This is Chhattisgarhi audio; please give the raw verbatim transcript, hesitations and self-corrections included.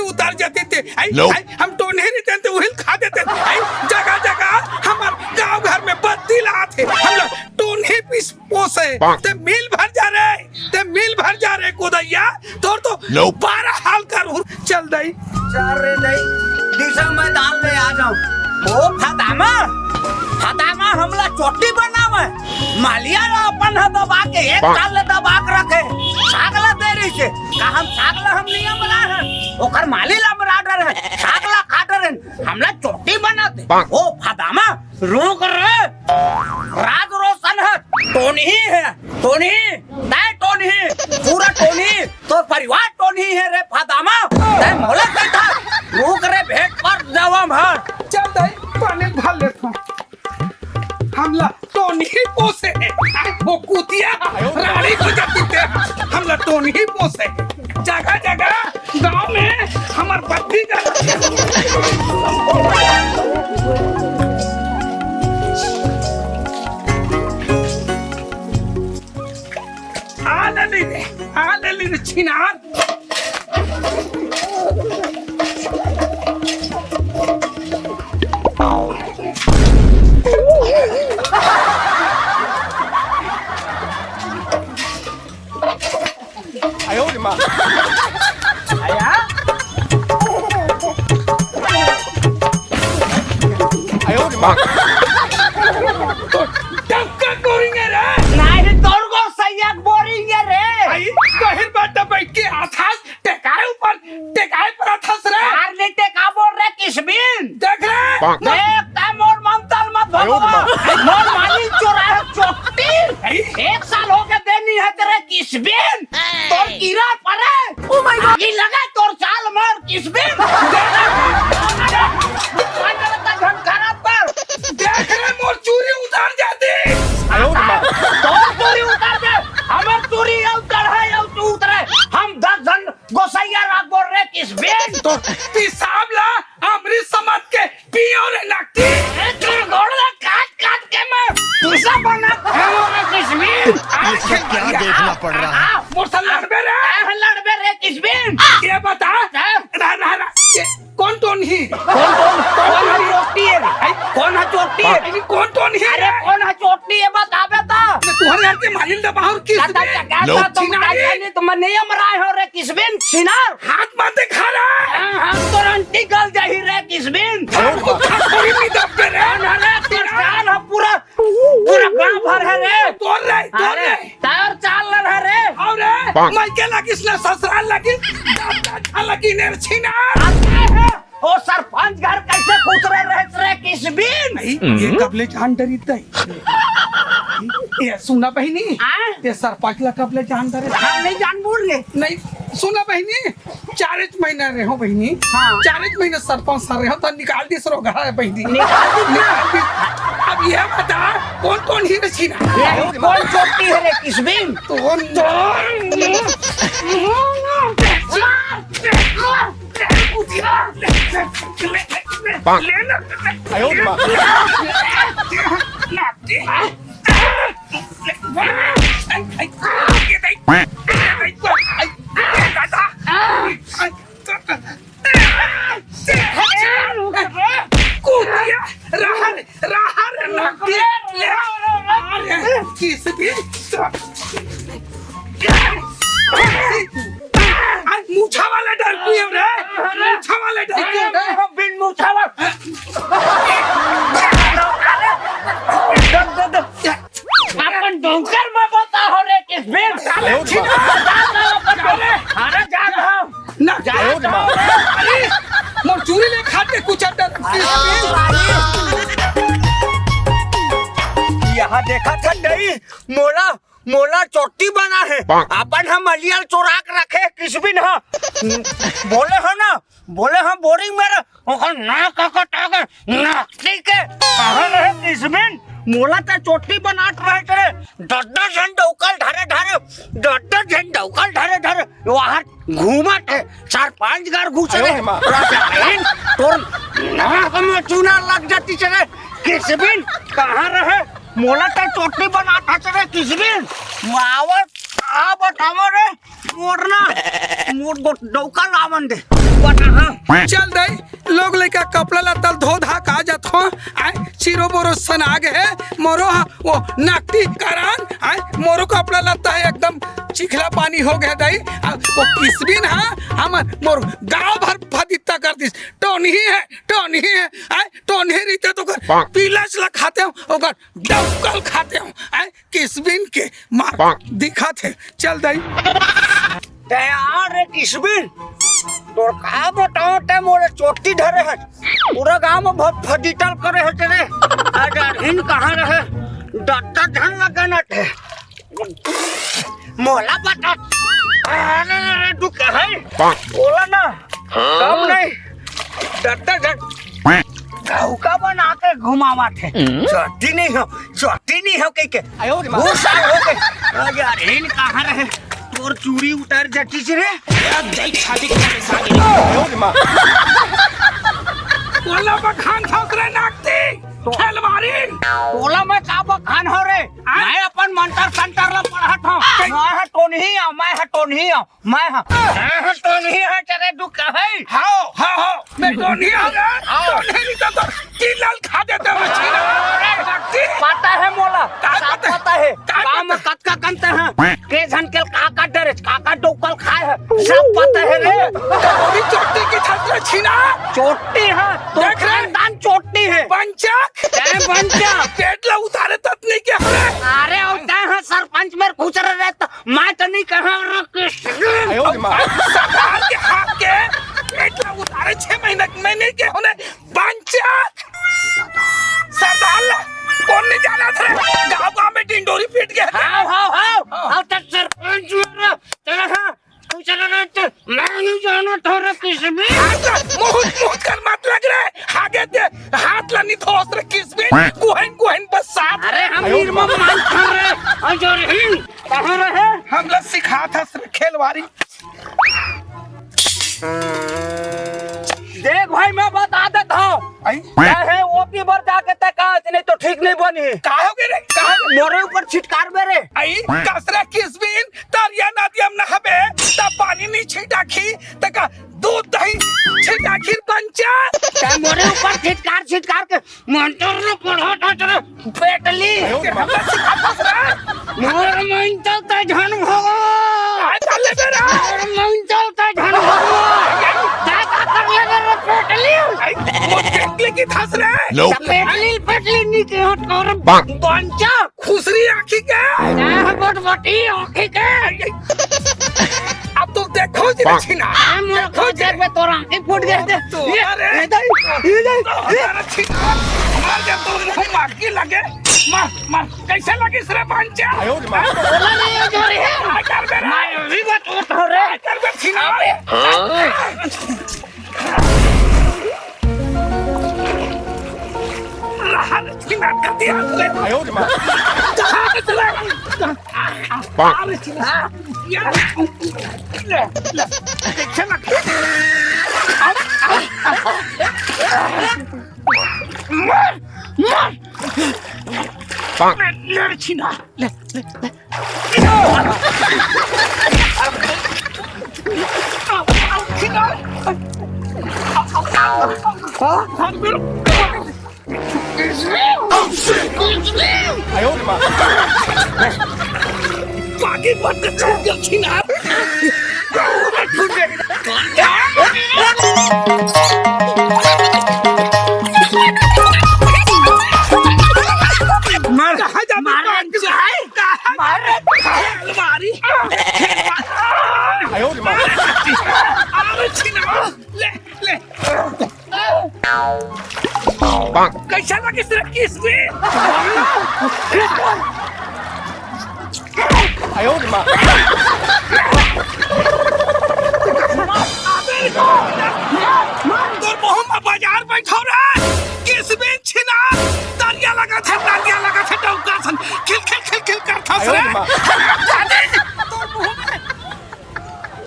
उतर जाते थे। आई, आई, हम टोनही रहितेन ते उहिल खा देते। आई, जगह जगह हमर गांव घर में बत्ती लात हे। हम लोग टोनही पीस पोसे। ते मिल भर जा रे, ते मिल भर जा रे कोदैया। तोर तो बारह हाल कर हूँ। चल दई। चल रे दई, दिशा मैदान में आ जाओ। ओ फदामा, फदामा हमला चोटी बनावे। मालिया ला अपन ह दबा के एक साल ले दबा के रखे। साग ला दे रही से, का हम साग ला हम नियम रहा है। ओकर माली ला मरा डर है। साग ला खा डर है। हमला चोटी बना दे। ओ फदामा, रुक रे। राज रोशन है, टोनही है, टोनही, तै टोनही, पूरा टोनही, तोर परिवार टोनही है रे फदामा। तै मोला कथा, रुक रे, भेंट पर जावा भर। चल दई, पानी भर लेथों। हमला टोनही पोसे हे। वो कुतिया रानी को जब पीते हैं, हमला टोनही पोसे। जगह जगह गांव में हमर बत्ती का आ ले रे, आ ले रे छिनार। टक्का कोरिंगे रे। नाही तोर को सैयक बोरिंगे रे। आई, गहिर बात बैठ के आथास टेकाए ऊपर, टेकाए पर आथास रे। कार नहीं टेका बोल रे किसबिन। देख रे। देख तै मोर मंतन मत भगवा। मोर मालिक चोरा है चोटी। आई। एक साल हो गया देनी है तेरे किसबिन। तोर कीरा पड़े। Oh my God। आगी लगे तोर चाल मार किसबिन। घनघरा पर। देख रे मोर चूरी उतार जाती। तोर चूरी उतार दे, हमर चूरी अउ चढ़े अउ तू उतरे। हम दस झन गोसैया राख बोल रे किसबिन। तो पिसाब ला अमृत समझ के पियो रे नकटी। ए, तोर गोड़ ला काट काट के मैं दूसरा बना दूंगा रे किसबिन। ये सब क्या देखना पड़ रहा है? हाँ, मोर से लड़बे रे। काहे लड़बे रे किसबिन? ये बता। हाँ? रह, रह, रह। ये कौन टोनही? कौन, कौन, कौन है चोटी है रे? आई, कौन है चोटी है? आई, कौन टोनही अरे, है? कौन है चोटी है, बताबे तो। ये तुम्हारे यार के मालिन दबा और किस दादा, बे? दादा, तुम छिनारी। दादा नहीं, तुम नहीं हम राय हो रे किसबिन, छिनार। हाथ मत दिखा रहा है। हाँ, हाँ, तो रंटी गल जाही रे किसबिन। हाथ को हाथ कोई नहीं दबे रे। कौन है रे? तोर छिनार। चाल है पूरा, पूरा गांव भर है रे। तोर रे, तोर अरे, रे। तोर चाल न है रे। और रे, मैं के लगिस ना ससुराल लगिस, दादा खा लगी ने छिनार। आते हैं। ओ सरपंच घर कैसे घुस रहे रहे रे किसबिन? नहीं, ये कबले जान डरी तई। ये सुना बहिनी, हाँ? ये सरपंच ला कबले जान डरे। हम नहीं जान बोल रहे। नहीं, सुना बहिनी, चारेच महीना रहे हो बहिनी। हाँ। चारेच महीना सरपंच सर रहे हो तो निकाल दी सरो घर है बहिनी। निकाल दी ना। निकाल दी। अब ये बता, कौन टोनही रे छिनार? ये कौन चोटी है रे किसबिन? तो कौन? कुतिया, रहा रे, रहा रे, नकटी। अरे, किस भी आज मूछा वाला डर क्यों रे? मूछा वाला डर क्यों रे? बिन मूछा वाला। अपन डोंकर में बता हो रे, किस बिन? अरे, जा रहा। ना, जा, जा। अरे, मोर चूरी ले खाते कुछ अंदर। यहाँ देखा था नहीं, मोला, मोला चोटी बना है। अपन हम मलियाल चोरा के रखे, किसबिन ह। बोले हो ना, बोले हम बोरिंग में रह, ओकर ना का कटा के, नाकती के, कहाँ रहे किसबिन? मोला ते चोटी बनात रहे तेरे, दस दस झन डौकल धरे धरे, दस दस झन डौकल धरे धरे, वहाँ घूमत हे, चार पांच घर घुस रे। अरे माँ। पूरा बहन, तोर नाक में चूना लग जाती चले। किसबिन, कहाँ रहे? मोला ते चोटी बनात हस रे, किसबिन? मावत, आ बतावो रे। मोर ना, मोर गोठ डौका लावन दे। बता हाँ। चल दई, लोग लइका कपड़ा लत्ता धो धा का जात हो, आय, चिरो बोरो सना गे हे, मोरो हा, वो नाकटी करान, आय, मोरो कपड़ा लत्ता हे एकदम चिखला पानी हो गे दई, आ, वो किसबिन हा, हमर मोर गाँव भर फदित्ता कर दिस, टोनही हे, टोनही हे, आय, टोनही रहिते तो ओकर पीलस ला खाते हो, ओकर डौका ल खाते हो, आय, किसबिन के मार दिखत हे। चल दई। ते यार रे किसबिन, तोर का बताओ ते मोरे चोटी धरे हे। पूरा गांव में बहुत फजीटल करे हे तेरे। आज अरहिन कहाँ रहे? डट्टा धन लगा ना थे। मोला बता। अरे, अरे, अरे, तू कहे? बोला ना। कम नहीं। डट्टा धन। धौका बना के घुमावत हे। चोटी नहीं हो, चोटी नहीं हो कह के। आयो रे माँ। दो साल हो गए। आज अरहिन कहाँ रहे? तोर चूड़ी उतर जटिस रे। अब देख शादी के परेशानी। आयो रे माँ। तोला बखान थोस रे नाकती। तो खेलवारी। तोला मैं का बखान हो रे? हाँ? मैं अपन मंतर संतर ला पढ़त हूँ। कई- मैं ह टोनही हूँ, मैं ह टोनही हूँ। मैं ह, मैं ह टोनही हूँ, तेरे दुख है। हाओ, हाओ, हाओ, मैं टोनही हूँ ना। हाओ। टोनही नहीं तो, तो तीन लाल खा देते हो, मछली। अरे, पता है मोला, का सब पता है? पता है। का काम पता है? कतका कंत है? के झन के काका डरे, काका डोकल खाए है, सब पता है रे। कटोरी चोटी की थसला छीना। चोटी है, तो देख रे। खानदान चोटी है। पंचक। क्या पंचक? पेट ला उतारे तत नहीं क्या रे? अरे, होता है सरपंच मेरे खुचर रहे तो मैं तो नहीं कहा रे कृष्ण। सरदार के हाथ के पेट ला उतारे छह महीना के मैं नहीं के होने पंचक। सरदार ला कौन नहीं जाना था? गाँव गाँव में ढिंडोरी पीट गया। हाव, हाव, हाव। हाव, तक सरपंच मेरा, तेरा हाँ, खुचर रहे तो मैं नहीं जाना था रे किसबिन। आज ला मुहूर्त, मुहूर्त कर मत लग रहे। आगे दे, हाथ ला नहीं धोस रे किसबिन। कुहन, कुहन बस साथ। अरे हम निर्मम मानत हन रे, अजरहीन, कहाँ रहे? हमला सिखात हस रे खेलवारी। देख भाई, मैं बता देत हूँ। आई? चाहे ओती बर जाके तय कहा, नहीं तो ठीक नहीं बनी। का हो गे रे? का हो गे? मोरे ऊपर छिटकार बे रे। आई, कसरा किसबिन, तरिया नदिया में नहाबे, तब पानी नहीं छिटाखी, तका दूध दही छिटाखी बंचा। तय मोरे ऊपर छिटकार, छिटकार के मंतर ला पढ़त हस रे पेटली। ते हमला सिखात हस रे। मोर मंतर तय झन भगो। आय, चल ले बेरा। मोर मंतर तय झन भगो। तय का कर ले बेरा पेटली। आय, मोर पेटली की थस रे। त पेटली, पेटली नी के हट कर बंचा। खुसरी आँखी के। ना बटबटी आँखी के। अब तो देखो जी छीना। हम लोग को देख में तोर आँखी फूट गए थे। तो ये, अरे। ये दे, ये दे, ये। अरे छीना। मार के तो मुँह मार के लगे। मार, मार। कैसे लगिस रे बंचा? आयो रे माँ। बोला नहीं है जो रे। आ कर मेरा। मैं अभी बता रहा हूँ रे। आ कर मेरा छीना। हाँ? मार, मार, मार। अलमारी। अरे छीना, ले, ले। कैसा लगे तेरा किस में?